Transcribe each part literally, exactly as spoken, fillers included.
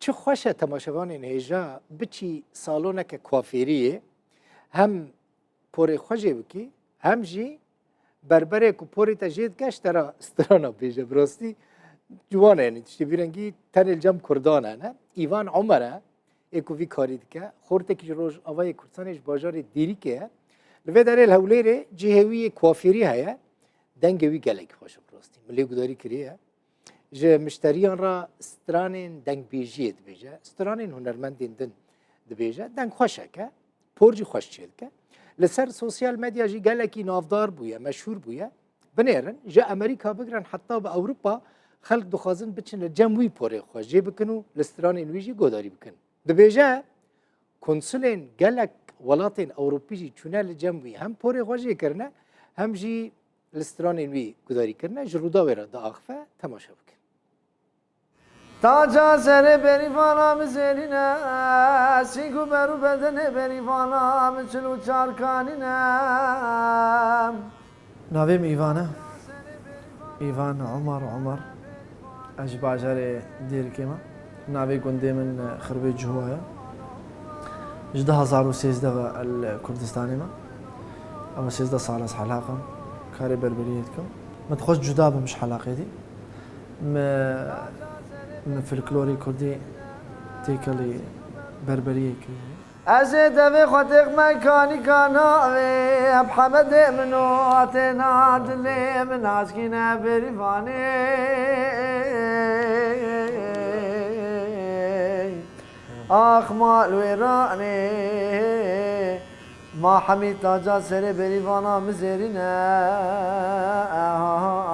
Çi xweş e temaşevanên hêja biçî saloneke kuafêriyê, hem porê xwe jê bikî, hem jî berberê ku porê te jê dike, ji te re strana bêje. Bi rastî ciwan e, yanî tiştê vî rengî tenê li cem Kurdan hene. Îvan Omer e, ê ku vî karî dike. Xortekî ji Rojavayê Kurdistanê, ji bajarê Dêrikê ye. Li vê derê li Hewlêrê cihê wî yê kuafêrî heye. Dengê wî gelekî xweş e bi rastî. Min lê gudarî kiriye. Ji mişteriyan re stranên dengbêjiyê dibêje, stranên hunermendên din dibêje. Deng xweşek e, por jî xweş çêdike. Li ser sosyal medya jî gelekî navdar bûye, meşhûr bûye. Binêrin, ji Amerîka bigirin heta bi Ewropa xelk dixwazin biçin li cem wî porê xwe jê bikin û li stranên wî jî guhdarî bikin. Dibêje, konsulên gelek welatên Ewropî jî çûne li cem wî, hem porê xwe jê kirine, hem jî li stranên wî gudarî kirine. Ji Rûdawê re diaxife, temaşe bikin. Taca serê berîvana min zêrîne, sîng û ber û bedenê berîvana min çil û çar kanîne. Navê min Îvan e. Îvan Omar Omar. Ez ji bajarê Dêrikê me. Navê gundê min Xirbê Ciho ye. Ji du hezar û sêzdeh ve li Kurdistanê me. Ew sêzdeh sal ez helaq im. Karê berberiyê dikim. Min dixwest cuda bim ji helaqê dî. Min, min folklorê kurdî têkelî berberiyê kiriye. Ez ê devê xwe têxme kanîka navê Hemedê min û têna dilê min askîne berîvanê. Ax mal wêranê, ma hemî taca serê berîvana min zêrîne.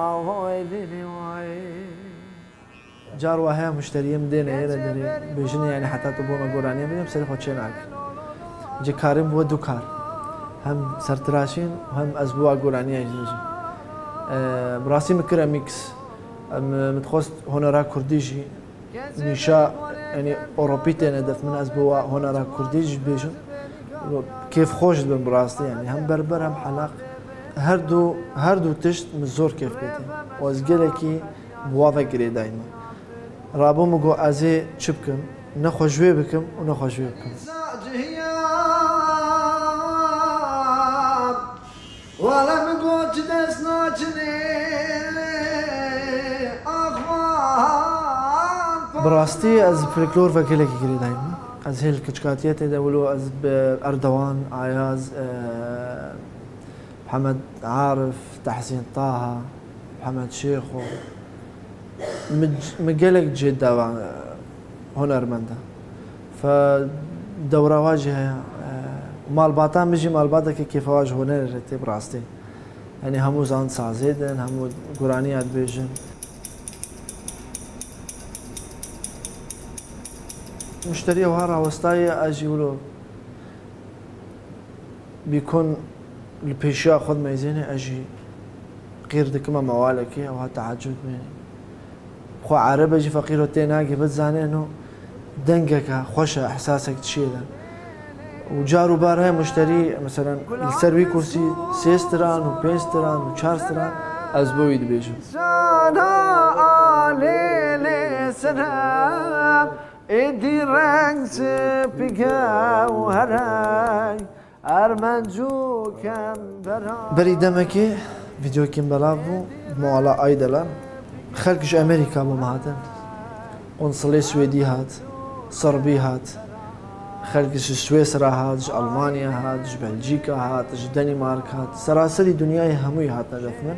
Ahoy lîlî way. Car wa heye muşteriyê min dêne êre derê bêjinê, yanî heta tu bo me goraniya bidê, em serê xwe çê nakin. Ji karê min bû du kar. Hem sertiraşîn, hem ez bo wa goraniya jî dibêjim. Eee, bi rastî min kire mîks. Em, min dixwest honera kurdî jî, nîşa, yanî Ewropî têne def min, ez bo wa honera kurdî jî bêjim. Kêf xweş dibim bi rastî, yanî hem berber hem helaq. Her du, her du tişt min zor kêf pê tê. Û ez gelekî bi wa ve girêdayî me. Rabû min got, ez ê çi bikim? Ne xwe ji wê bikim û ne xwe ji wê bikim. Wala min got, çi dest naçinê, axvan. Bi rastî ez folklor ve gelekî girêdayî me. Ez hê li kiçkatiye tê de wilo ez bi Erdogan, Ayaz, e, Mihemed Arif, Tehsîn Taha, Mihemed Şêxo, min, min gelek cih deva, e, hunermend e. Fe dewra wa jî heye. E, malbata min jî malbateke kêfa wa ji hunerê re tê bi rastî. Yanî hemû zan sazê din, hemû guraniya dibêjin. Muşteriya wiha rawestayê, ez jî wilo bîkon li pêşiya xwe dimeyzêne, ez jî qîr dikime mewalekê, ew ha teacub bê. Xwe erebe jî feqîro tê nagê, bidizane no dengeke xweş e, ihsasek dişêle. Û car û bar heye muşterî, meselen, li ser wî kursî sê stiran û pênc stiran û çar stiran ez bo wî dibêjim. Sana alê lê sere, êdî reng spî gewherey. Ermenc û kembera. Berî demekê vîdeokên belav bû, bi mala Aydelan. Xelk ji Amerîka bo me hatin. Konsulê Swêdî hat, Sirbî hat. Xelk ji Swêsra hat, ji Almanya hat, ji Belcîka hat, ji Danîmark hat. Seraserî dinyayê hemûyî hatine def min.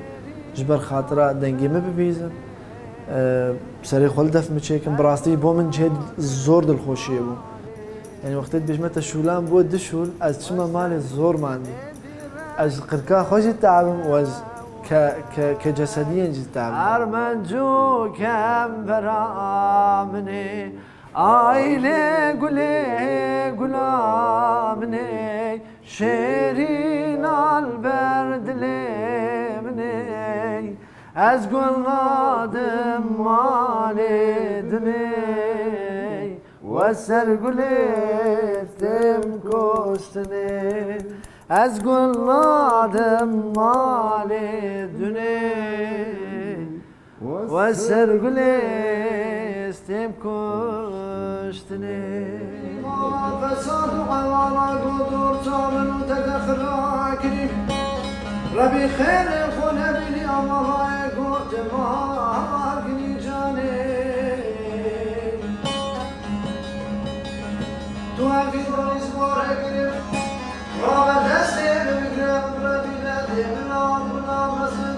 Ji ber xatira dengê min bibîzin. Eee, serê xwe li def min çêkin. Bi rastî bo min cihê zor dilxweşiyê bû. Yanî wextê dibêjime te şûlan bû du şûl, ez çime malê zor mandî. Ez qirka xwe jî teabim û ez ke, ke, ke cesediyen jî teabim. Ermenc û kembera min ê, aylê gulê gula min ê, şêrîn al ber dilê min ê. Ez gul nadim malê dinê, we ser gulê têm kuştinê. Ez gul nadim malê dinê, we ser gulê têm kuştinê. Fesad û ewala got dorta min û te de xira kirî. Rebî xêrê xwe nebînî emalayê got te mar ginî canê. Tu evî dayî ji bo re girê. Rabe destê min bigire, rebî nedê min av, min av mezin.